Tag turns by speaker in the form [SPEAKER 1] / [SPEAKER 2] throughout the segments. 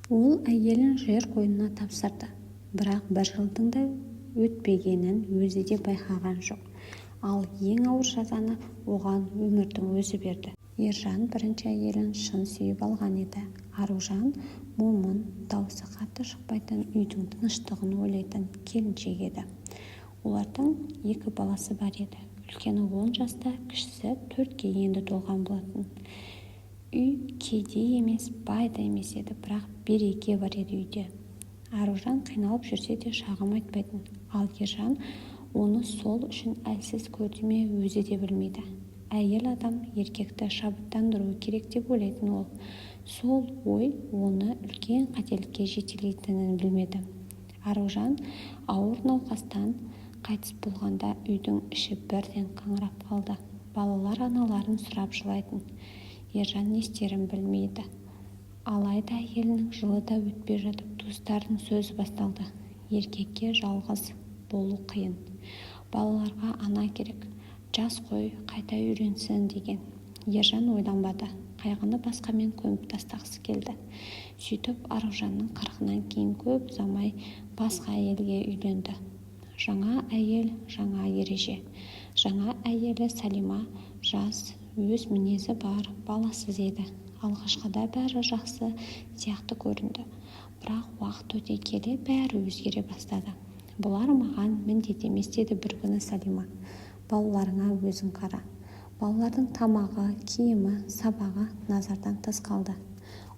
[SPEAKER 1] Ол әйелін жер қойнына тапсырды. Бірақ бір жылдың да өтпегенін өзі де байқаған жоқ. Ал ең ауыр жазаны оған өмірдің өзі берді. Ержан бірінші әйелін шын сүйіп алған еді. Аружан момын, даусы қатты шықпайтын, үйдің тыныштығын ойлайтын келіншек еді. Олардың екі баласы бар еді. Үлкені 10 жаста, кішісі 4-ке енді толған болатын. Үй кедей емес, бай да емес еді, бірақ береке бар еді үйде. Аружан қиналып жүрсе де, шағым айтпайтын. Ал Ержан оны сол үшін әлсіз көрді ме, өзі де білмейді. Әйел адам еркекті шабыттандыруы керек деп ойлайтын ол. Сол ой оны үлкен қателікке жетелейтінін білмеді. Аружан ауыр науқастан қайтыс болғанда, үйдің іші бірден қаңырап қалды. Балалар аналарын сұрап жылайтын. Ержан не істерін білмейді. Алайда әйелінің жылы да өтпей жатып, туыстарының сөзі басталды: «Еркекке жалғыз болу қиын, балаларға ана керек, жас қой, қайта үйренсін», – деген. Ержан ойланбады, қайғыны басқамен көміп тастағысы келді. Сөйтіп, Аружанның қырқынан кейін көп ұзамай басқа әйелге үйленді. Жаңа әйел – жаңа ереже. Жаңа әйелі Салима жас, өз мінезі бар, баласыз еді. Алғашқыда бәрі жақсы сияқты көрінді. Бірақ уақыт өте келе бәрі өзгере бастады. «Бұлар маған міндет емес, – деді бір күні Салима. – Балаларыңа өзің қара». Балалардың тамағы, киімі, сабағы назардан тыс қалды.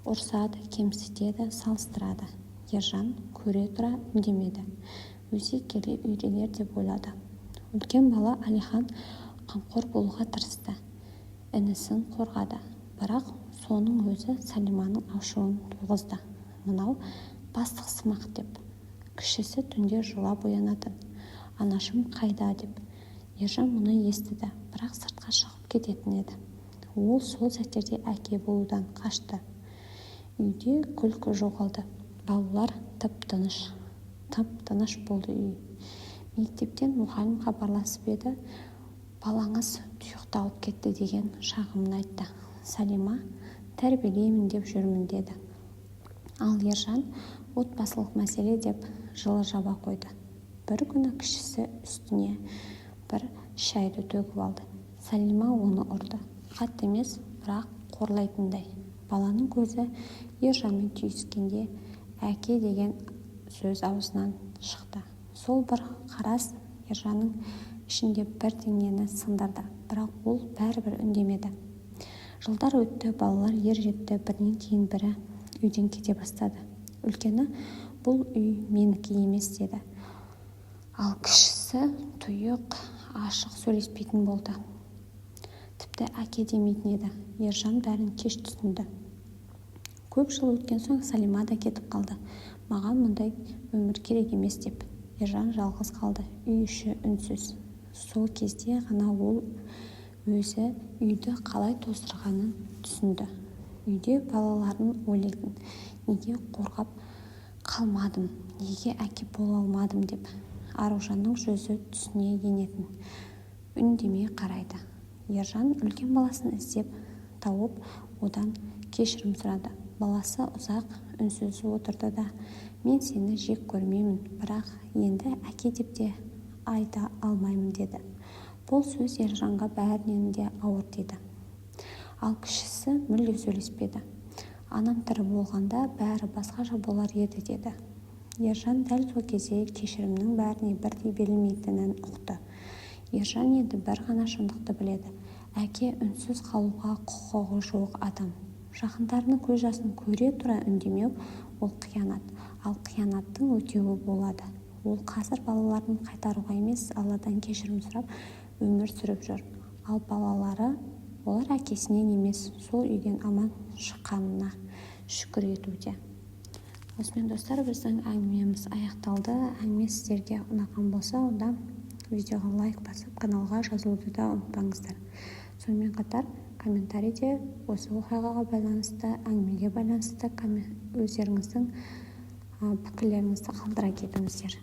[SPEAKER 1] Ұрсады, кемсітеді, салыстырады. Ержан көре тұра үндемеді. Өсе келе үйренер деп ойлады. Үлкен бала Әлихан қамқор болуға тырысты, інісін қорғады. Бірақ соның өзі Салиманың ашуын туғызды: «Мынау бастықсымақ», – деп. Кішісі түнде жылап оянатын, «Анашым қайда?» деп. Ержан мұны естіді, бірақ сыртқа шығып кететін еді. Ол сол сәттерде әке болудан қашты. Үйде күлкі жоғалды, балалар тып-тыныш, тып-тыныш болды үй. Мектептен мұғалім хабарласып еді, «Балаңыз тұйықталып кетті» деген шағымын айтты. Салима «Тәрбиелеймін деп жүрмін» деді. Ал Ержан «Отбасылық мәселе» деп жылы жаба қойды. Бір күні кішісі үстіне бір шайды төгіп алды. Салима оны ұрды. Қатты емес, бірақ қорлайтындай. Баланың көзі Ержанмен түйіскенде «Әке» деген сөз аузынан шықты. Сол бір қарас Ержанның ішінде бірдеңені сындырды. Бірақ ол бәрібір үндемеді. Жылдар өтті, балалар ер жетті, бірінен кейін бірі үйден кете бастады. Үлкені «Бұл үй менікі емес» деді. Ал кішісі тұйық, ашық сөйлеспейтін болды. Тіпті «әке» демейтін еді. Ержан бәрін кеш түсінді. Көп жыл өткен соң Салима да кетіп қалды. «Маған мұндай өмір керек емес» деп. Ержан жалғыз қалды. Үй іші үнсіз. Сол кезде ғана ол өзі үйді қалай тоздырғанын түсінді. Үйде балаларын ойлайтын, неге қорғап қалмадым, неге әке бола алмадым деп. Аружанның жүзі түсіне енетін, үндемей қарайды. Ержан үлкен баласын іздеп тауып, одан кешірім сұрады. Баласы ұзақ үнсіз отырды да: «Мен сені жек көрмеймін, бірақ енді әке деп те айта алмаймын», – деді. Бұл сөз Ержанға бәрінен де ауыр тиді. Ал кішісі мүлде сөйлеспеді. «Анам тірі болғанда, бәрі басқаша болар еді», – деді. Ержан дәл сол кезде кешірімнің бәріне бірдей берілмейтінін ұқты. Ержан енді бір ғана шындықты біледі: әке – үнсіз қалуға құқығы жоқ адам. Жақындарының көз жасын көре тұра үндемеу – ол қиянат. Ал қиянаттың өтеуі болады. Ол қазір балаларын қайтаруға емес, Алладан кешірім сұрап өмір сүріп жүр. Ал балалары, олар әкесінен емес, сол үйден аман шыққанына шүкір етуде. Осымен, достар, біздің әңгімеміз аяқталды. Әңгіме сіздерге ұнаған болса, онда видеоға лайк басып, каналға жазылуды да ұмытпаңыздар. Сонымен қатар комментарийде осы оқиғаға байланысты, әңгімеге байланысты өздеріңіздің пікірлеріңізді қалдыра кетіңіздер.